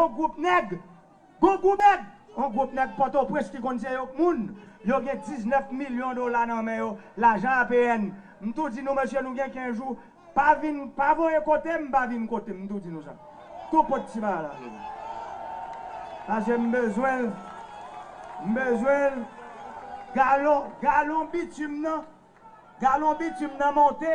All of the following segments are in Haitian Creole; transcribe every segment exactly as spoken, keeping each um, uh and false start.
Yon gwoup nèg, yon gwoup nèg, yon gwoup nèg Pòtoprens ki konn se yo k moun, yo gen diznèf milyon dola nan men yo, lajan A P N. M tou di nou, mesye, nou gen kenz jou, pa vin, pa voye kote m, pa vin kote m, m tou di nou sa. Tou pot ti bagay la. Paske m bezwen l, m bezwen l. Galon, galon bitim nan, Galon bitim nan monte,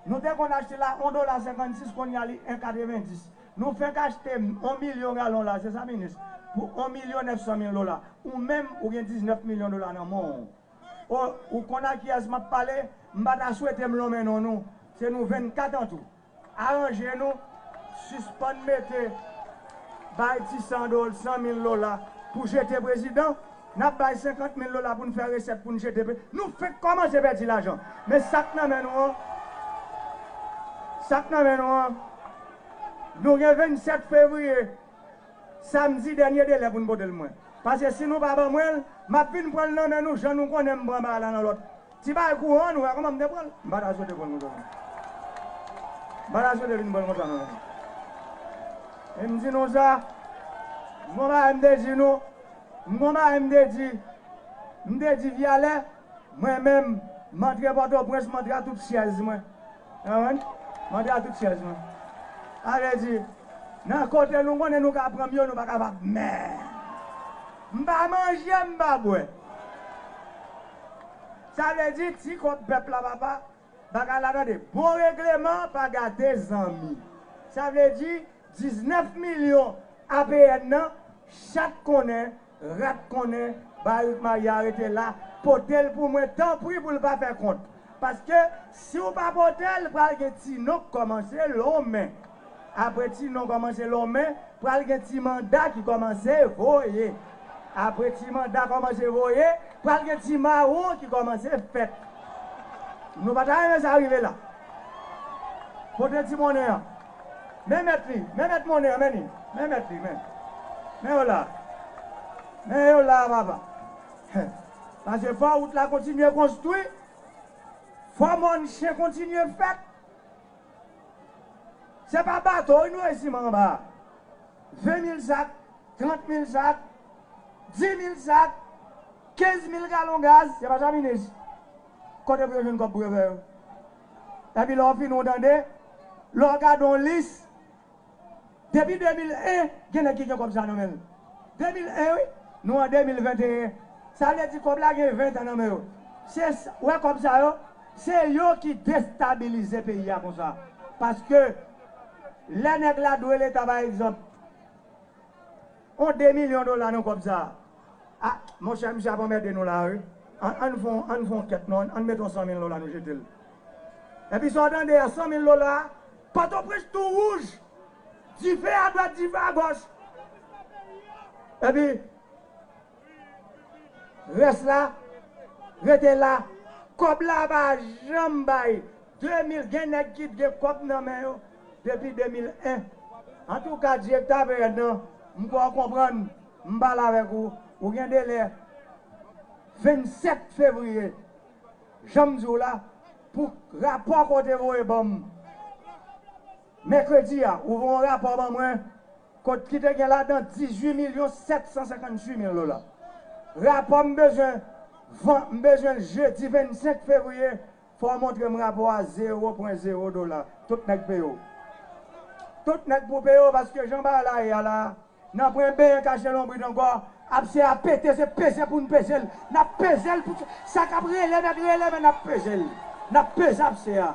nou te konn achte la yon dola senkannsis, kounye a li en katrevenndis. Nou fenk achte yon milyon galon la, se sa, minis, pou yon milyon nèf san mil dola. Ou menm, ou gen diznèf milyon dola nan men w. O, ou konn a kiyès m ap pale? M pa ta swete m lonmen non nou. Se nou vennkat an tou. Aranje nou, sispann mete, bay ti san dola, san mil dola pou jete prezidan. N ap bay senkant mil dola pou n fè resèt pou n jete pe-, nou fenk kòmanse pèdi lajan. Men sa k nan men nou an, sa k nan men nou an, nou gen vennsèt fevriye, samdi, dènye delè pou n pote l mwen. Paske si nou pa ban mwen l, m ap vin pran l nan men nou, jan nou konnen m pran bagay la nan lòt. Ti bagay kouran, nou wè kòman m te pran l. M pa ta swete pran l konsa non. M pa ta swete vin pran l konsa non. E m di nou sa, m gon bagay m te di nou, m gon bagay m te di, m te di Vyalè, mwen menm, m antre Pòtoprens, m antre a tout chèz mwen. Ou konprann? M antre a tout chèz mwen. Sa vle di, nan kote nou konnen nou ka pran m yo, nou pa kapab. Men, m pa manje, m pa bwè. Sa vle di, ti kòb pèp la, papa, bagay la, tande, bon regleman pa gate zanmi. Sa vle di, diznèf milyon A P N nan, chat konnen, rat konnen, Barik Maya rete la, pote l pou mwen, tanpri, pou l pa fè kont. Paske, si w pa pote l, pral gen ti non k kòmanse lonmen. Apre ti non kòmanse lonmen, pral gen ti manda ki kòmanse voye. Apre ti manda kòmanse voye, pral gen ti mawon ki kòmanse fèt. Nou pa ta renmen sa rive la. Pote ti monnen an. Men mèt li, men mèt monnen an, men li. Men mèt li, men. Men yo la. Men yo la, papa. Paske fò wout la kontinye konstwi. Fò mòn chen kontinye fèt. Se pa bato wi nou resi anba. Ven mil sak, trant mil sak, di mil sak, kenz mil galon gaz, se pa sa, minis? Kote pou yo jwenn kòb pou yo fè yo? Epi lè w fini, w tande, lè w gade yon lis, depi de mil en, gen nèg ki gen kòb sa nan men l. De mil en, wi. Nou an de mil venteyen. Sa vle di kòb la gen ven tan nan men yo. Se s-, wè kòb sa yo, se yo ki destabilize peyi a konsa. Paske lè nèg la dwe Leta, pa egzanp, yon de milyon dola nan kòb sa a. A, monchè, misye ap anmède nou la, wi. Ann, ann fè yon, ann fè yon kèt, non, ann, ann mete yon san mil dola, nou jete l. Epi sa w tande a, san mil dola, Pòtoprens tou wouj. Dife adwat, dife agòch. Epi, rès la, rete la. Kòb la pa janm bay. De mil, gen nèg ki gen kòb nan men yo depi de mil en. Antouka, direktè A P N nan, m kwè w konprann, m pale avèk ou, ou gen delè vennsèt fevriye, jan m di w la, pou rapò ke w te voye ban m mèkredi a, ou voye yon rapò ban mwen, kot ki te gen ladan dizuit milyon sèt san senkantuit mil dola. Rapò m bezwen, van-, m bezwen l jedi vennsenk fevriye, fò w montre m rapò a, zewo pwen zewo dola. Tout nèg peye w. Tout nèg pou peye w, paske jan bagay la ye a la, n ap pran benyen kache lonbrit ankò. Apse a pete, se peze pou n peze l. N ap peze l pou sa k ap rele mèt rele, men n ap peze l. N ap peze apse a.